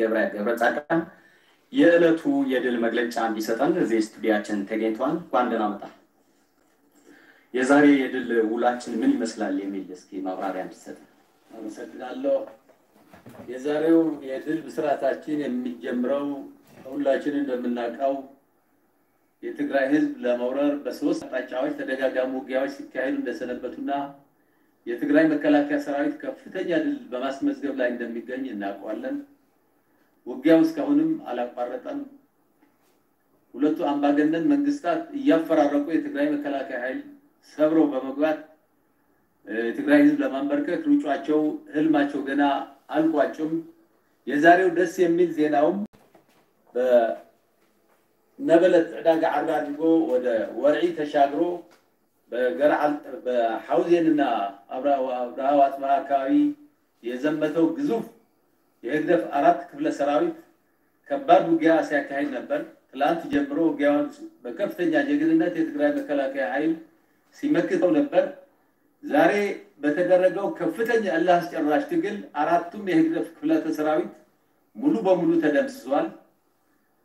ገብረ ገብረ ጻድቃን የዕለቱ የድል መግለጫ እንዲሰጠን እዚህ ስቱዲያችን ተገኝቷል። እንኳን ደህና መጣ። የዛሬ የድል ውላችን ምን ይመስላል የሚል እስኪ ማብራሪያ እንዲሰጠን። አመሰግናለሁ። የዛሬው የድል ብስራታችን የሚጀምረው ሁላችን እንደምናውቀው የትግራይ ሕዝብ ለመውረር በሶስት አቅጣጫዎች ተደጋጋሚ ውጊያዎች ሲካሄዱ እንደሰነበቱና የትግራይ መከላከያ ሰራዊት ከፍተኛ ድል በማስመዝገብ ላይ እንደሚገኝ እናውቀዋለን። ውጊያው እስካሁንም አላቋረጠም። ሁለቱ አምባገነን መንግስታት እያፈራረቁ የትግራይ መከላከያ ኃይል ሰብረው በመግባት የትግራይ ህዝብ ለማንበርከክ ሩጫቸው ህልማቸው ገና አልቋጭም። የዛሬው ደስ የሚል ዜናውም በነበለት ዕዳጋ ዓርቢ አድርጎ ወደ ወርዒ ተሻግሮ በገርዓል በሐውዜንና አብርሃ ወአጽብሃ አካባቢ የዘመተው ግዙፍ የህግደፍ አራት ክፍለ ሰራዊት ከባድ ውጊያ ሲያካሂድ ነበር። ትላንት ጀምሮ ውጊያውን በከፍተኛ ጀግንነት የትግራይ መከላከያ ኃይል ሲመክተው ነበር። ዛሬ በተደረገው ከፍተኛ እልህ አስጨራሽ ትግል አራቱም የህግደፍ ክፍለ ሰራዊት ሙሉ በሙሉ ተደምስሷል።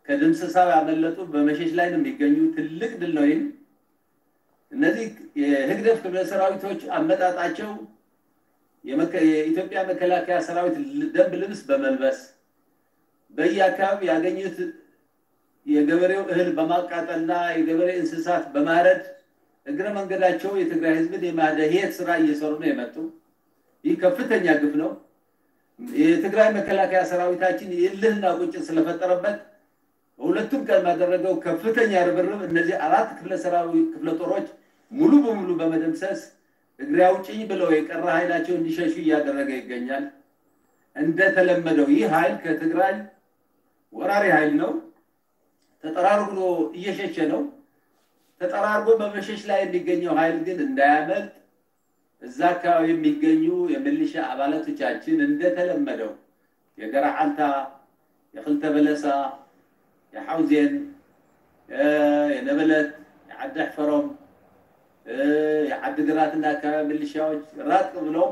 ከድምሰሳው ያመለጡ በመሸሽ ላይ ነው የሚገኙ። ትልቅ ድል ነው ይህ። እነዚህ የህግደፍ ክፍለ ሰራዊቶች አመጣጣቸው የኢትዮጵያ መከላከያ ሰራዊት ደንብ ልብስ በመልበስ በየአካባቢ ያገኙት የገበሬው እህል በማቃጠልና የገበሬ እንስሳት በማረድ እግረ መንገዳቸው የትግራይ ህዝብን የማደህየት ስራ እየሰሩ ነው የመጡ። ይህ ከፍተኛ ግፍ ነው። የትግራይ መከላከያ ሰራዊታችን የእልህና ቁጭት ስለፈጠረበት በሁለቱም ቀን ባደረገው ከፍተኛ ርብርብ እነዚህ አራት ክፍለ ሰራዊት ክፍለ ጦሮች ሙሉ በሙሉ በመደምሰስ እግሬ አውጪኝ ብለው የቀረ ኃይላቸው እንዲሸሹ እያደረገ ይገኛል። እንደተለመደው ይህ ኃይል ከትግራይ ወራሪ ኃይል ነው። ተጠራርጎ እየሸሸ ነው። ተጠራርጎ በመሸሽ ላይ የሚገኘው ኃይል ግን እንዳያመልጥ እዛ አካባቢ የሚገኙ የሚሊሻ አባላቶቻችን እንደተለመደው የገርዓልታ፣ የክልተ በለሳ፣ የሐውዜን፣ የነበለት፣ የዓዲ ሕፈሮም፣ የዓዲ ግራትና አካባቢ ሚሊሻዎች ራቅ ብለው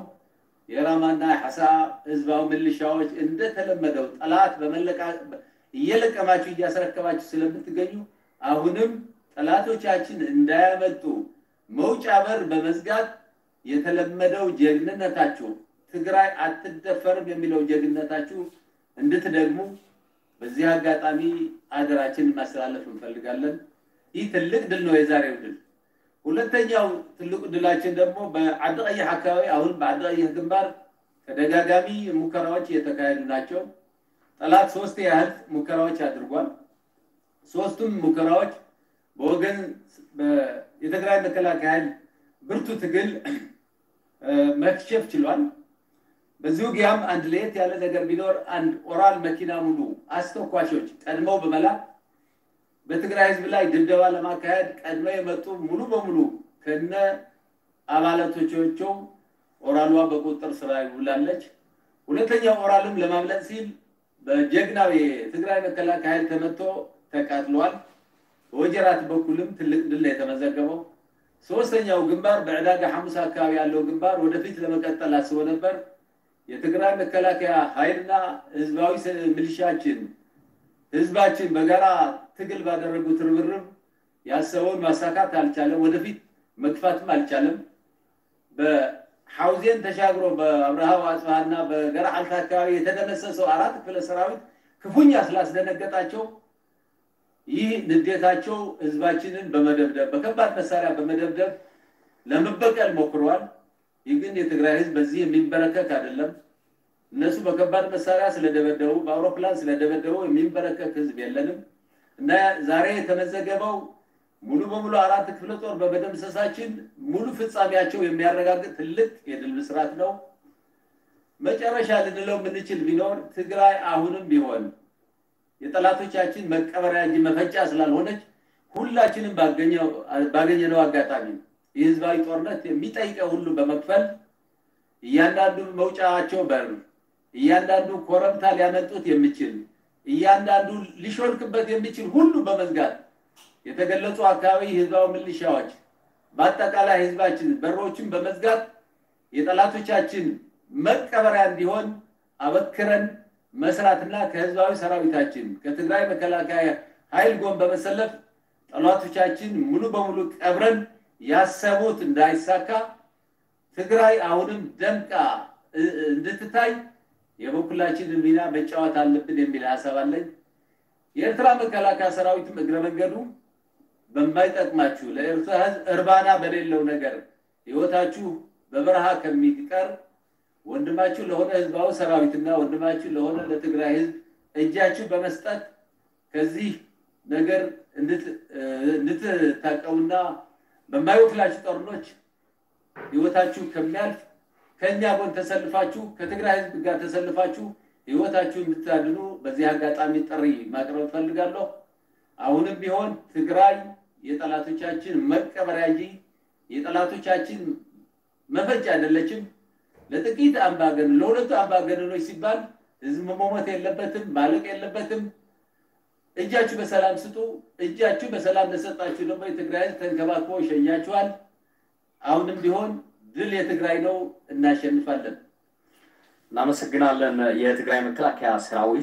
የራማና የሐሳ ህዝባዊ ሚሊሻዎች እንደተለመደው ጠላት እየለቀማችሁ እያስረከባችሁ ስለምትገኙ አሁንም ጠላቶቻችን እንዳያመልጡ መውጫ በር በመዝጋት የተለመደው ጀግንነታችሁ ትግራይ አትደፈርም የሚለው ጀግንነታችሁ እንድትደግሙ በዚህ አጋጣሚ አደራችንን ማስተላለፍ እንፈልጋለን። ይህ ትልቅ ድል ነው የዛሬው ድል። ሁለተኛው ትልቁ ድላችን ደግሞ በዓዲ ቀይሕ አካባቢ አሁን በዓዲ ቀይሕ ግንባር ተደጋጋሚ ሙከራዎች እየተካሄዱ ናቸው። ጠላት ሶስት ያህል ሙከራዎች አድርጓል። ሶስቱም ሙከራዎች በወገን የትግራይ መከላከያ ኃይል ብርቱ ትግል መክሸፍ ችሏል። በዚህ ውጊያም አንድ ለየት ያለ ነገር ቢኖር አንድ ኦራል መኪና ሙሉ አስተኳሾች ቀድመው በመላክ በትግራይ ህዝብ ላይ ድብደባ ለማካሄድ ቀድመው የመጡ ሙሉ በሙሉ ከነ አባላቶቻቸው ኦራሏ በቁጥጥር ስር ውላለች። ሁለተኛው ኦራልም ለማምለጥ ሲል በጀግናው የትግራይ መከላከያ ኃይል ተመቶ ተቃጥሏል። በወጀራት በኩልም ትልቅ ድል የተመዘገበው። ሶስተኛው ግንባር በዕዳጋ ሐሙስ አካባቢ ያለው ግንባር ወደፊት ለመቀጠል አስቦ ነበር። የትግራይ መከላከያ ኃይልና ህዝባዊ ሚሊሻችን ህዝባችን በጋራ ትግል ባደረጉት ርብርብ ያሰበውን ማሳካት አልቻለም። ወደፊት መግፋትም አልቻለም። በሐውዜን ተሻግሮ በአብርሃ ወአጽብሃና በገርዓልታ አካባቢ የተደመሰሰው አራት ክፍለ ሰራዊት ክፉኛ ስላስደነገጣቸው ይህ ንዴታቸው ህዝባችንን በመደብደብ በከባድ መሳሪያ በመደብደብ ለመበቀል ሞክረዋል። ይህ ግን የትግራይ ህዝብ በዚህ የሚንበረከክ አይደለም። እነሱ በከባድ መሳሪያ ስለደበደቡ በአውሮፕላን ስለደበደቡ የሚንበረከክ ህዝብ የለንም እና ዛሬ የተመዘገበው ሙሉ በሙሉ አራት ክፍለ ጦር በመደምሰሳችን ሙሉ ፍጻሜያቸው የሚያረጋግጥ ትልቅ የድል ብስራት ነው። መጨረሻ ልንለው የምንችል ቢኖር ትግራይ አሁንም ቢሆን የጠላቶቻችን መቀበሪያ እንጂ መፈንጫ ስላልሆነች ሁላችንም ባገኘነው አጋጣሚ የህዝባዊ ጦርነት የሚጠይቀው ሁሉ በመክፈል እያንዳንዱ መውጫቸው በር፣ እያንዳንዱ ኮረብታ ሊያመልጡት የሚችል፣ እያንዳንዱ ሊሾልክበት የሚችል ሁሉ በመዝጋት የተገለጹ አካባቢ ህዝባዊ ሚሊሻዎች በአጠቃላይ ህዝባችን በሮችን በመዝጋት የጠላቶቻችን መቀበሪያ እንዲሆን አበክረን መስራትና ከህዝባዊ ሰራዊታችን ከትግራይ መከላከያ ኃይል ጎን በመሰለፍ ጠላቶቻችን ሙሉ በሙሉ ቀብረን ያሰቡት እንዳይሳካ ትግራይ አሁንም ደምቃ እንድትታይ የበኩላችንን ሚና መጫወት አለብን የሚል ሐሳብ አለኝ። የኤርትራ መከላከያ ሰራዊትም እግረ መንገዱ በማይጠቅማችሁ ለኤርትራ ህዝብ እርባና በሌለው ነገር ህይወታችሁ በበረሃ ከሚቀር ወንድማችሁ ለሆነ ህዝባዊ ሰራዊትና ወንድማችሁ ለሆነ ለትግራይ ህዝብ እጃችሁ በመስጠት ከዚህ ነገር እንድትታቀቡና በማይወክላችሁ ጦርኖች ህይወታችሁ ከሚያልፍ ከኛ ጎን ተሰልፋችሁ ከትግራይ ህዝብ ጋር ተሰልፋችሁ ህይወታችሁ እንድታድኑ በዚህ አጋጣሚ ጥሪ ማቅረብ ፈልጋለሁ። አሁንም ቢሆን ትግራይ የጠላቶቻችን መቀበሪያ እንጂ የጠላቶቻችን መፈንጫ አይደለችም። ለጥቂት አምባገነን ለሁለቱ አምባገነኖች ሲባል ህዝብ መሞት የለበትም፣ ማለቅ የለበትም። እጃችሁ በሰላም ስጡ። እጃችሁ በሰላም ለሰጣችሁ ደግሞ የትግራይ ህዝብ ተንከባክቦ ይሸኛችኋል። አሁንም ቢሆን ድል የትግራይ ነው፣ እናሸንፋለን። እናመሰግናለን። የትግራይ መከላከያ ሰራዊት